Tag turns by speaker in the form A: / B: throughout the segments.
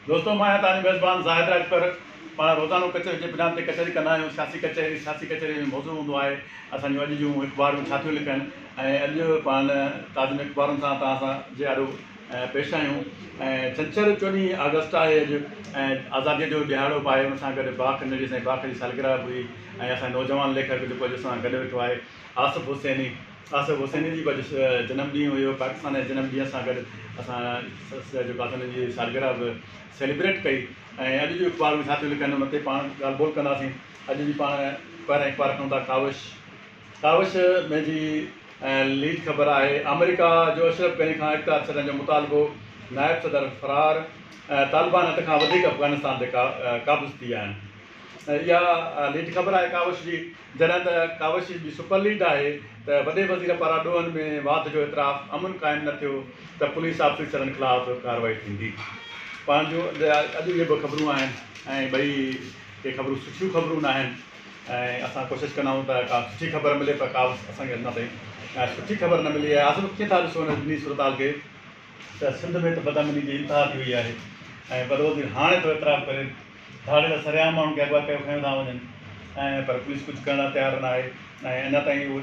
A: دوستو مان آهيان توهان جو ميزبان زاهد راڄپر. پاڻ روزانو ڪچهري جي بنياد تي ڪچهري ڪندا آهيون. سياسي ڪچهري، سياسي ڪچهري جو موضوع هوندو آهي اسان جون اڄ جون اخبارون ڇا ٿيون لکن ۽ اڄ پاڻ تازين اخبارن سان توهان سان جي آڏو پيش آهيون ۽ ڇنڇر 14 آگسٽ آهي اڄ ۽ آزاديء جو ڏهاڙو به آهي ان سان گڏ باک نڙي سائين باک جي سالگرهه به هئي ۽ اسان جو نوجوان ليکڪ جيڪو اڄ اسان سان گڏ ويٺو آهي آصف حسيني آصف حسيني جي به اڄ جنم ڏينهن هيو. پاڪستان جي جنم ڏينهن سان گڏ اسان جيڪو آهي ان جي سالگرهه به سيليبريٽ ڪئي ۽ اڄ جون اخبارون ڇا ٿيون لکن ان تي پاڻ ڳالهه ٻولهه ڪنداسين. اڄ جي پاڻ پهرين اخبار کڻون ٿا ڪاوش. ڪاوش ۾ جي ليڊ خبر آهي آمريڪا جو اشرف غني کان اقتدار ڇڏڻ جو مطالبو، نائب صدر فرار، طالبان اڌ کان وڌيڪ افغانستان تي قابض ٿي ويا آهن. اها ليڊ خبر آهي ڪاوش جي. جڏهن ته ڪاوش جي سپر ليڊ آهي ته وڏي وزير پاران ڏوهن ۾ واڌ جو اعتراف، امن قائم نه ٿيو ته پوليس آفيسرن خلاف ڪارروائي ٿيندي. پاڻ جون اڄ اهي به خبرون آهن ۽ ٻئي ڪي خبرون سٺيون خبرون ناهن ۽ اسان ڪوشش ڪندا آهيون ته ڪا سٺي خبر ملي پر ڪا اسان کي اڃا تائين سٺي خبر نه ملي آهي. آصف ڪيئن ٿا ڏسو هن ٻنهي صورتحال کي ته سنڌ ۾ ته بدامني جي انتها ٿي وئي آهي ۽ وڏو وزير هاڻي ٿو اعتراف ڪري ڌاڙيل سرعام ماڻهن کي اغوا ڪيو کنيو ٿا وڃن ۽ پر پوليس ڪجهه ڪرڻ لاء تيار ناهي ۽ اڃا تائين اهو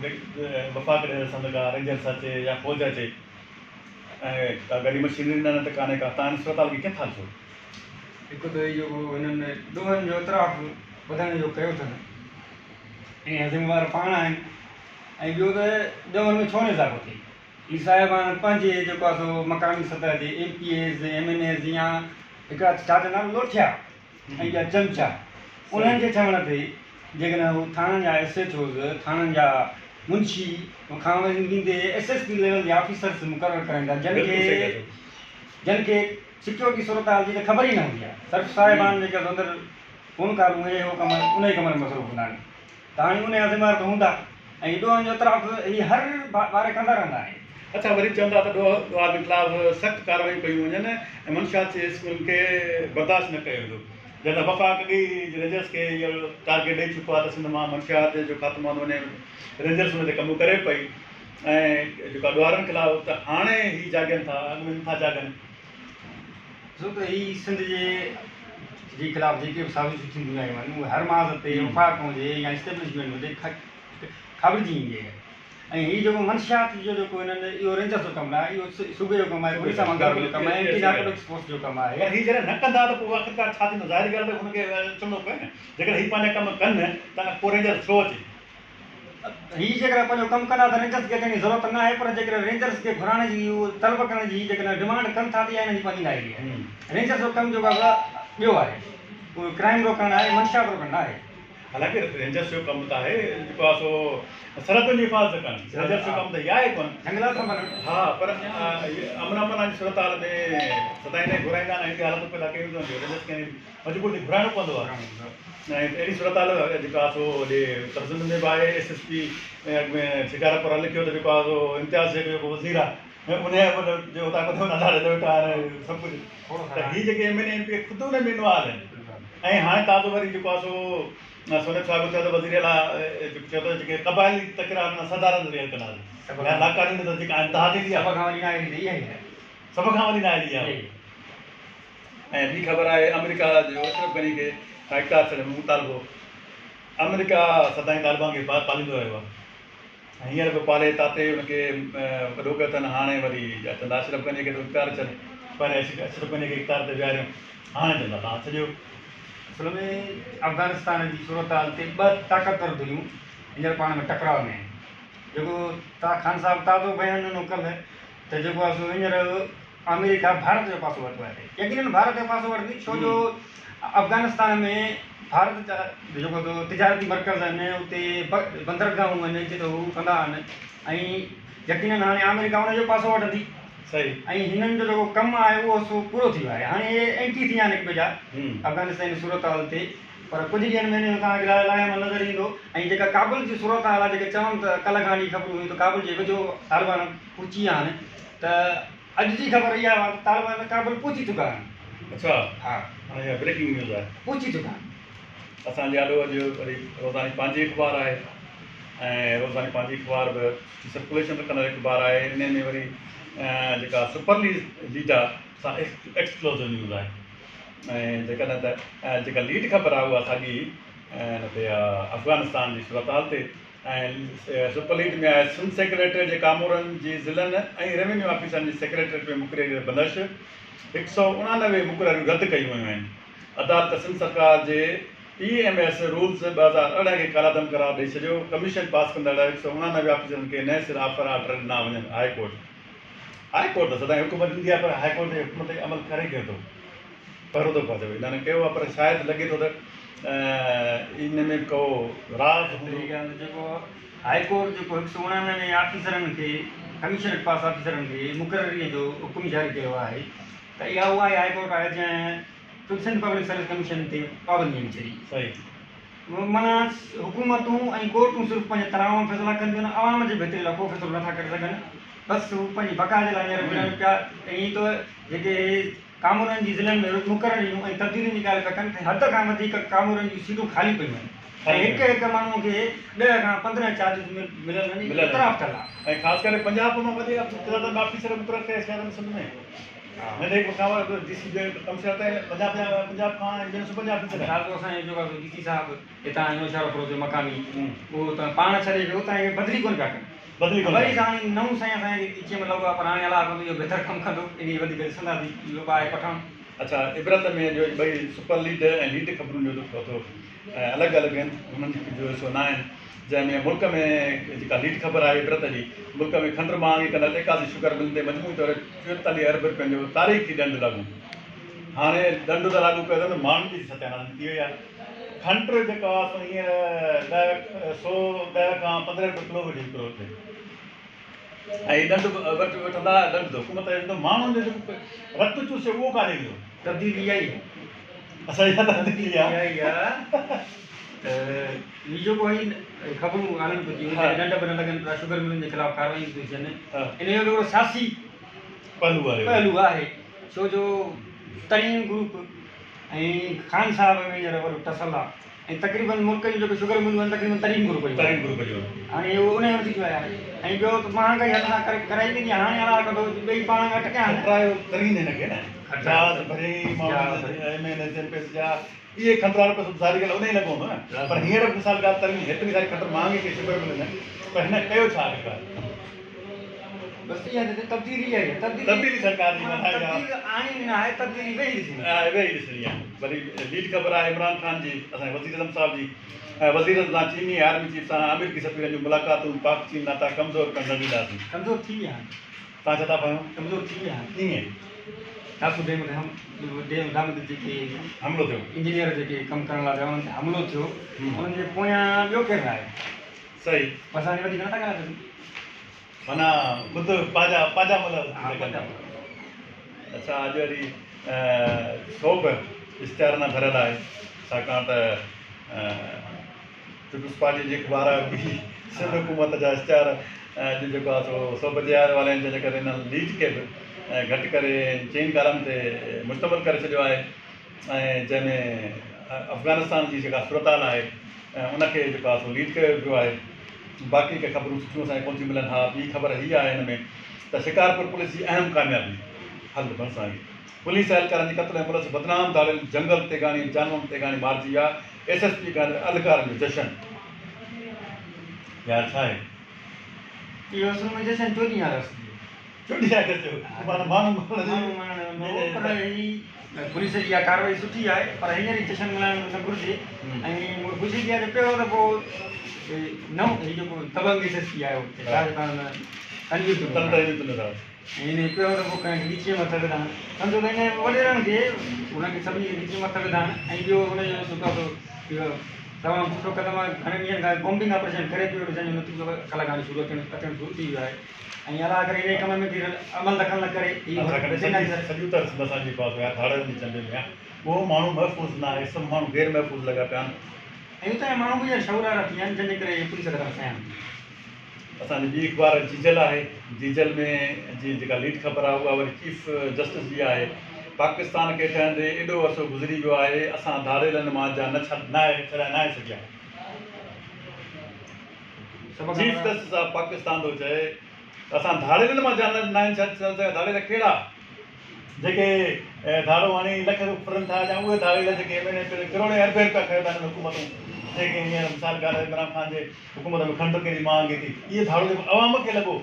A: وفاق ڏي سنڌ ڪا رينجرس اچي يا فوج اچي ۽ ڪا گڏي مشينري نه ته ڪانهي ڪا تان هن صورتحال کي ڪيئن ٿا ڏسو؟
B: هڪ ته هي جيڪو هنن ڏوهن جو اعتراف وڌائڻ جو ڪيو اٿن ۽ ذميوار پاڻ آهن ۽ ٻيو ته ڏوهن ۾ ڇو نه اضافو ٿئي هي صاحبان پنهنجي جيڪو آهي سو مقامي سطح جي M P As, M N As يا هڪڙا ڇا چوندا آهن لوٺيا ۽ ٻيا چمچا انهن جي چوڻ تي جيڪڏهن هو ٿاڻن جا ايس ايڇ اوز، ٿاڻن جا منشي کان ويندي ايس ايس پي ليول جي آفيسرس مقرر ڪرائين ٿا جن کي جن کي سيڪيورٽي صورتحال جي ته خبر ئي نه هوندي آهي صرف صاحبان جيڪي اندر فون ڪالون هي هو ڪم انهي ڪم ۾ مصروف هوندا آهن. ته هاڻي انهيء جا ذميوار ته هوندا ۽ ڏوهن جو اعتراف هي هر واري ڪندا رهندا آهن.
A: اڇا وري چوندا ته ڏوهه ڏوهارين خلاف سخت ڪارروايون ڪيون وڃن ۽ منشيات جي اسمگلنگ کي برداشت نه ڪيو ويندو. جڏهن ته وفاق اڳ ئي رينجرز کي اهو ٽارگيٽ ڏئي چڪو آهي ته سنڌ مان منشيات جو خاتمو آندو وڃي رينجرز ان تي ڪم ڪري پئي ۽ جيڪا ڏوهارين خلاف ته هاڻي هي جاڳين ٿا اڳ ۾ نٿا جاڳن.
B: ڇو ته هي سنڌ جي جي خلاف جيڪي به سازشون ٿينديون آيون آهن اهي هر محاذ تي وفاق هجي يا اسٽيبلشمينٽ هجي کاٻڙجي ايندي آهي ۽ هي جيڪو منشيات جو جيڪو هنن اهو رينجرس جو ڪم ناهي اهو صوبي جو ڪم آهي پوليس عملدارن جو ڪم آهي اينٽي نارڪوٽڪس فورس جو ڪم آهي.
A: پر هي جڏهن نه ڪندا ته پوء آخرڪار ڇا ٿيندو ظاهري ڳالهه ته هن کي اچڻو پئي نه جيڪڏهن هي پنهنجا ڪم ڪن ته پوء رينجرس ڇو اچي؟
B: هي جيڪڏهن پنهنجو ڪم ڪندا ته رينجرس کي اچڻ جي ضرورت نه آهي پر جيڪڏهن رينجرس کي گهرائڻ جي طلب ڪرڻ جي جيڪڏهن ڊمانڊ ڪن ٿا ته اها هنن جي پنهنجي نااهلي آهي. رينجرس جو ڪم جيڪو آهي ٻيو آهي اهو ڪرائيم روڪڻ آهي منشيات روڪڻ نه آهي.
A: حالانڪه رينجرس جو ڪم ته آهي جيڪو آهي سو سرحدن جي حفاظت ڪرڻ رينجرس جو ڪم ته اها آهي ڪونه.
B: جهنگلات سنڀالڻ.
A: ها پر امن امان جي صورتحال ۾ سدائين تائين گهرائيندا آهن ۽ اهڙيون حالتون پيدا ڪيون وينديون آهن جو رينجرس کي مجبور ٿي گهرائڻو پوندو آهي ۽ اهڙي صورتحال جيڪا آهي سو هوڏي اتر سنڌ ۾ به آهي ايس ايس پي اڳ ۾ شڪارپور لکيو ته جيڪو آهي سو امتياز شيخ جيڪو وزير آهي ان جي اتان ڪٿي ننڍا ڏنو ويٺا آهن سڀ ڪجهه ته هي جيڪي M N A M P A خود ان ۾ انوالو آهن ۽ هاڻي تازو وري جيڪو آهي سو سونيب صاحب چيو ته وزير اعليٰ چيو ته جيڪي قبائلي تڪرار آهن سردارن ذريعي حل ڪنداسين يا لاقانونيت جيڪا انتها ٿيندي آهي
B: سڀ کان وڏي نااهلي ته اها ئي آهي
A: سڀ کان وڏي نااهلي اها آهي. ۽ ٻي خبر آهي آمريڪا جو اشرف غني کي اقتدار ڇڏڻ جو مطالبو. آمريڪا سدائين طالبان کي پاليندو رهيو آهي ۽ هينئر به پالي تاتي ان کي وڏو ڪيو اٿن هاڻي وري چوندا اشرف غني کي ته اقتدار ڇڏ پهرين اشرف غني کي اقتدار تي ويهاريون هاڻي چوندا توهان ڇڏيو.
B: اصل ۾ افغانستان جي صورتحال تي ٻه طاقتور ڌريون هينئر پاڻ ۾ ٽڪراء ۾ آهن جيڪو خان صاحب تازو بيان ڏنو ڪلهه ته جيڪو آهي سو هينئر آمريڪا ڀارت جو پاسو ورتو آهي يقينن ڀارت جو پاسو وٺندي ڇو جو افغانستان ۾ ڀارت جا جيڪو سو تجارتي مرڪز آهن اتي بندرگاهون آهن جتي هو ڪندا آهن ۽ يقينن هاڻي آمريڪا ان جو پاسو وٺندي
A: صحيح
B: ۽ هنن جو جيڪو ڪم آهي اهو سو پورو ٿي ويو آهي هاڻي اهي اينٽي ٿي ويا آهن هڪ ٻئي جا افغانستان جي صورتحال تي پر ڪجهه ڏينهن ۾ انهن کان اڳ لاء عمل نظر ايندو ۽ جيڪا ڪابل جي صورتحال آهي جيڪي چون ته ڪلهه کان وٺي خبرون هيون ته ڪابل جي ويجهو طالبان پهچي ويا آهن ته اڄ جي خبر اها آهي ته طالبان ڪابل پهچي چڪا آهن.
A: اڇا
B: ها
A: هاڻي اها بريڪنگ نيوز آهي.
B: پهچي چڪا آهن.
A: اسان جي آڏو اڄ وري روزاني پنهنجي اخبار آهي ۽ روزاني پنهنجي اخبار به سٺي سرڪوليشن رکندڙ اخبار آهي انهي ۾ وري جيڪا سپر ليڊ آهي سا ايڪسڪلوزو نيوز آهي. ۽ جيڪڏهن ته جيڪا ليڊ خبر آهي اها ساڳي ان تي آهي افغانستان جي صورتحال تي ۽ سپر ليڊ ۾ آهي سنڌ سيڪريٽريٽ جي ڪامورن جي ضلعن ۽ روينيو آفيسرن جي سيڪريٽريٽ ۾ مقرري تي بندش، 189 مقرريون رد ڪيون ويون آهن. عدالت سنڌ سرڪار جي پي ايم ايس رولز 2018 کي ڪالعدم قرار ڏئي ڇڏيو، ڪميشن پاس ڪندڙ 189 آفيسرن کي نئين سر آفر آرڊر ڏنا وڃن، هاء ڪورٽ هاء ڪورٽ ته سدائين حڪم ڏيندي آهي پر هاء ڪورٽ جي حڪم تي عمل ڪري ڪير ٿو؟ پهرو دفعو چوي هنن ڪيو آهي پر شايد لڳي ٿو ته ان ۾ به ڪو راز هوندو.
B: ٻي ڳالهه جيڪو هاء ڪورٽ جيڪو 189 آفيسرن کي ڪميشنريٽ پاس آفيسرن کي مقرري جو حڪم جاري ڪيو آهي ته اها اها ئي هاء ڪورٽ آهي جنهن سنڌ پبلڪ سروس ڪميشن تي پابندي هڻي ڇڏي.
A: صحيح.
B: معنيٰ حڪومتون ۽ ڪورٽون صرف پنهنجي تنهاء ۾ فيصلا ڪن ٿيون عوام جي بهتري لاء ڪو فيصلو نٿا ڪري سگهن بس هو پنهنجي بقا جي لاء هينئر وڙهن پيا ائين ته جيڪي ڪامورن جي ضلعن ۾ مقرريون ۽ تبديلين جي ڳالهه پيا ڪن ته حد کان وڌيڪ ڪامورن جون سيٽون خالي پيون آهن ۽ هڪ هڪ ماڻهو کي 10 کان 15 چارجز مليل آهن اهو اعتراف ٿيل آهي.
A: ۽ خاص ڪري پنجاب مان وڏي تعداد ۾ آفيسر مقرر ڪيا شهرن سنڌ ۾ ننڍي کان ڊي سي جو ڪمشنر تائين پنجاب جا پنجاب کان ۽ ٻين صوبن جا آفيسر آهن.
B: تازو اسان جو جيڪو ڊي سي صاحب هتان نوشهرو فيروز جو مقامي اهو ته پاڻ ڇڏي ويو اتان کي بدلي ڪونه پيا ڪن.
A: بدلي ڪونه
B: وري سائين نئون سائين اسان جي ڳچيء ۾ لڳو آهي پر هاڻي الله ڪندو اهو بهتر ڪم ڪندو انهي وڌيڪ ڏسنداسين اهو به آهي پٺاڻ.
A: اڇا عبرت ۾ جو ٻئي سپر ليڊ ۽ ليڊ خبرون جو ڏک اٿو ۽ الڳ الڳ آهن انهن جو حصو نه آهن جنهن ۾ ملڪ ۾ جيڪا ليڊ خبر آهي عبرت جي ملڪ ۾ کنڊ مهانگي ڪندڙ 81 شگر ملن تي مجموعي طور 44 ارب رپين جو تاريخي ڏنڊ لاڳو هاڻي ڏنڊ ته لاڳو ڪيو اٿن ماڻهن جي ستياناس ٿي وئي آهي کنڊ جيڪا آهي سو هينئر 10 110 کان 15 رپيا ڪلو وٺي وڪرو ٿئي ۽ ڏنڊ وٺ وٺندا ڏنڊ ته حڪومت ڏيندو ماڻهن جو جيڪو رت چوسي اهو ڪاڏي ويندو.
B: تبديلي آئي آهي.
A: اسان اها تبديلي
B: آئي آهي ته هي جيڪو هي خبرون هلن پيون ٿيون ڏنڊ به نه لڳن پيا شگر ملن جي خلاف ڪاروايون ٿيون ٿين ان جو هڪڙو سياسي
A: پهلو آهي
B: پهلو آهي ڇو جو ترين گروپ ۽ خان صاحب ۾ هينئر وڏو ٽسل آ ۽ تقريبن ملڪ جون جيڪي شگر ملون آهن تقريبن ترين گروپ جون
A: ترين گروپ جون
B: هاڻي اهو ان جو نتيجو آهي ۽ ٻيو ته مهانگائي هٿ سان ڪري ڪرائي ويندي آهي هاڻي الله ڪندو ٻئي پاڻ ۾ اٽڪيا آهن
A: کٽرايو ترين هن کي نه جهاز ڀري ماڻهو M N As M P As جا اهي کنڊ وارو پئسو ظاهري ڳالهه انهي لڳو هوندو نه پر هينئر به مثال ڳالهه ترين هيتري ساري کنڊ مهانگي ڪئي شگر ملن نه پر هن ڪيو ڇا آخرڪار
B: بس اها ته تبديلي آئي آهي
A: تبديلي سرڪار جي
B: معنيٰ تبديلي آڻڻي نه آهي تبديلي ويهي ڏسڻي
A: آهي ويهي ڏسڻي آهي وري ليڊ خبر آهي عمران خان جي اسان جي وزيراعظم صاحب جي وزيراعظم سان چيني آرمي چيف سان آمريڪي سفيرن جون ملاقاتون پاڪ چين ناتا ڪمزور ڪرڻ نه ڏينداسين.
B: ڪمزور ٿي ويا آهن.
A: توهان ڇا ٿا ڀانيو؟
B: ڪمزور ٿي ويا آهن.
A: ڪيئن؟
B: داسو ڊيم تي ڊيم ڊام تي جيڪي
A: حملو ٿيو
B: انجنيئر جيڪي ڪم ڪرڻ لاء ويا انهن تي حملو ٿيو انهن جي پويان ٻيو ڪير نه آهي.
A: صحيح.
B: بس هاڻي وڌيڪ نٿا ڳالهائي سگهون.
A: معنيٰ خود پنهنجا پنهنجا ملهه اڇا اڄ وري سوڀ اشتهار نه ڀريل آهي ڇاڪاڻ ته پيپلز پارٽي جي اخبار به سنڌ حڪومت جا اشتهار اڄ جيڪو آهي سو سوڀ جي حوالي آهن جنهن جي ڪري هنن ليڊ کي به گهٽ ڪري چئن ڪالم تي مشتمل ڪري ڇڏيو آهي ۽ جنهن ۾ افغانستان جي جيڪا صورتحال آهي ان کي جيڪو آهي سو ليڊ ڪيو ويو آهي باقي ڪي خبرون سٺيون اسان کي ڪونه ٿيون ملن ها ٻي خبر هي آهي هن ۾ ته شڪارپور پوليس جي اهم ڪاميابي هل بنساڻي پوليس اهلڪارن جي قتل ۽ ملوث بدنام ڌاڙيل جنگل تيغاڻي ۽ جانوم تيغاڻي مارجي ويا ايس ايس پي کان اهلڪارن جو جشن يار ڇا آهي
B: اهو اصل ۾ جشن 14 آگسٽ جو
A: 14 آگسٽ جو معنيٰ ماڻهو مارڻ
B: ماڻهو مارڻ جو هو پر هي پوليس جي اها ڪارروائي سٺي آهي پر هينئر ئي جشن ملهائڻ نه گهرجي ۽ مون کي خوشي ٿي آهي جو پهريون دفعو نئون هي جيڪو دبنگ ايس ايس پي آيو راجستان ۾ تنوير
A: تنوير
B: ۽ هن پهريون دفعو ڪنهن کي ڳچيء ۾ هٿ وڌائڻ سمجهو ته هن وڏيرن کي انهن کي سڀني کي ڳچيء ۾ هٿ وڌائڻ ۽ ٻيو ان جو جيڪو آهي سو اهو تمام سٺو قدم آهي گهڻن ڏينهن کان ڪومبنگ آپريشن ڪري پيو جنهن جو نتيجو ڪلهه کان شروع اچڻ اچڻ شروع ٿي ويو آهي ۽ الله ڪري انهي ڪم ۾ ڪير عمل دخل نه ڪري هي
A: سڄي اتر سنڌ اسان جي پاس يا ڌاڙيلن جي چنبي ۾ آهي اهو ماڻهو محفوظ نه آهي سڀ ماڻهو غير محفوظ لڳا پيا آهن
B: ۽ اتان جا ماڻهو به ڄڻ شعور وارا ٿي ويا آهن جنهن جي ڪري اهي پوليس قدم کنيا آهن.
A: اسان جي ٻي اخبار جيجل آهي جيجل ۾ جي جيڪا ليڊ خبر آهي اها وري چيف جسٽس جي آهي پاڪستان کي ٺهندي ايڏو عرصو گذري ويو آهي اسان ڌاڙيلن مان جان نه ناهي ڇڏائي ناهي سگهيا چيف جسٽس آف پاڪستان ٿو چئي ته اسان ڌاڙيلن مان جان ناهن ڇڏائي سگهيا ڌاڙيل ڪهڙا جيڪي ڌاڙو هڻي لک ڦرن ٿا يا اهي ڌاڙيل جيڪي ايم اين اي ڪروڙين اربين رپيا کنيو ٿا هنن حڪومتون جيڪي هينئر مثال ڳالهه عمران خان جي حڪومت ۾ کنڊ ڪيڏي مهانگي ٿي اهي ڌاڙو جيڪو عوام کي لڳو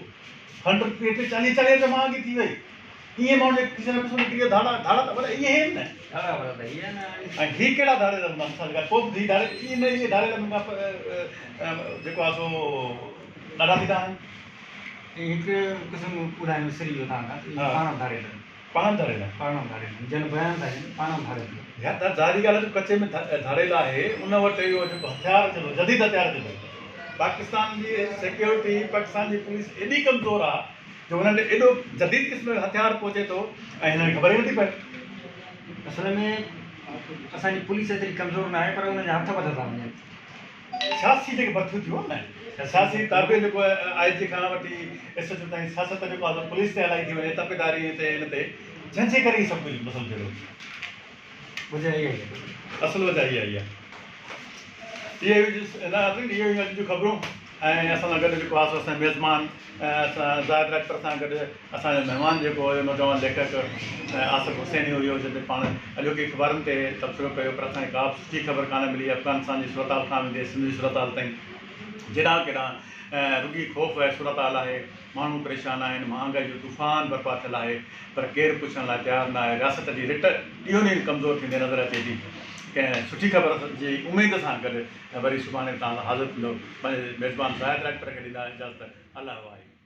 A: کنڊ ٽي ٽي چاليهه چاليهه رپيا مهانگي ٿي وئي ائين ماڻهن جي کيسن ۾ پئسو نڪري ويو ڌاڙا ڌاڙا ته وڏا اهي آهن نه
B: ڌاڙا وڏا ته اهي آهن
A: ۽ هي ڪهڙا ڌاڙيل هوندا مثال ڳالهه پوء به هي ڌاڙيل اهي نه اهي ڌاڙيل هن کان جيڪو آهي سو ڏاڍا ٿيندا آهن.
B: ۽ هڪ قسم ٻڌائڻ وسري ويو توهان کان ته اهي پاڻ به ڌاڙيل آهن.
A: پاڻ به ڌاڙيل آهن.
B: پاڻ به ڌاڙيل آهن جن بيان ٿا ڏين پاڻ به ڌاڙيل آهن.
A: يار ته ظاهري ڳالهه آهي جو ڪچي ۾ ڌاڙيل آهي ان وٽ اهو جيڪو هٿيار اچي ٿو جديد هٿيار اچي ٿو پاڪستان جي سيڪيورٽي پاڪستان جي پوليس ايڏي ڪمزور آهي جو هنن ڏي ايڏو جديد قسم جو هٿيار پهچي ٿو ۽ هنن کي خبر ئي نٿي پئي.
B: اصل ۾ اسان جي پوليس ايتري ڪمزور ناهي پر انهن جا هٿ ٻڌا ٿا وڃن.
A: سياسي جيڪي ڀرتيون ٿيون آهن نه سياسي تابع جيڪو آء جي کان وٺي ايس ايڇ او تائين سياست جيڪو آهي سو پوليس تي هلائي ٿي وڃي تپيداري تي ان تي جنهن جي ڪري هي سڀ ڪجهه مسئلو ٿئي ٿو.
B: وجهه اها ئي آهي.
A: اصل وجهه اها ئي آهي. اهي ناظرين اهي هيون اڄ جون خبرون ۽ اسان سان گڏ جيڪو آهي سو اسان جي ميزبان زاهد راڄپر سان گڏ اسان جو مهمان جيڪو هيو نوجوان ليکڪ آصف حسيني هيو جنهن پاڻ اڄوڪي اخبارن تي تبصرو ڪيو پر اسان کي ڪا به سٺي خبر ڪانه ملي افغانستان جي صورتحال کان ويندي سنڌ جي صورتحال تائين جيڏانهن ڪيڏانهن رڳي خوف ۽ صورتحال آهي ماڻهو پريشان آهن مهانگائي جو طوفان برپا ٿيل آهي پر ڪير پڇڻ لاء تيار نه آهي رياست جي رٽ ڏينهون ڏينهن ڪمزور ٿيندي نظر اچي ٿي ڪنهن سٺي خبر جي اميد سان گڏ وري سڀاڻي توهان سان حاضر ٿيندو پنهنجي ميزبان زاهد راڄپر کي ڏيندا اجازت الله واهي.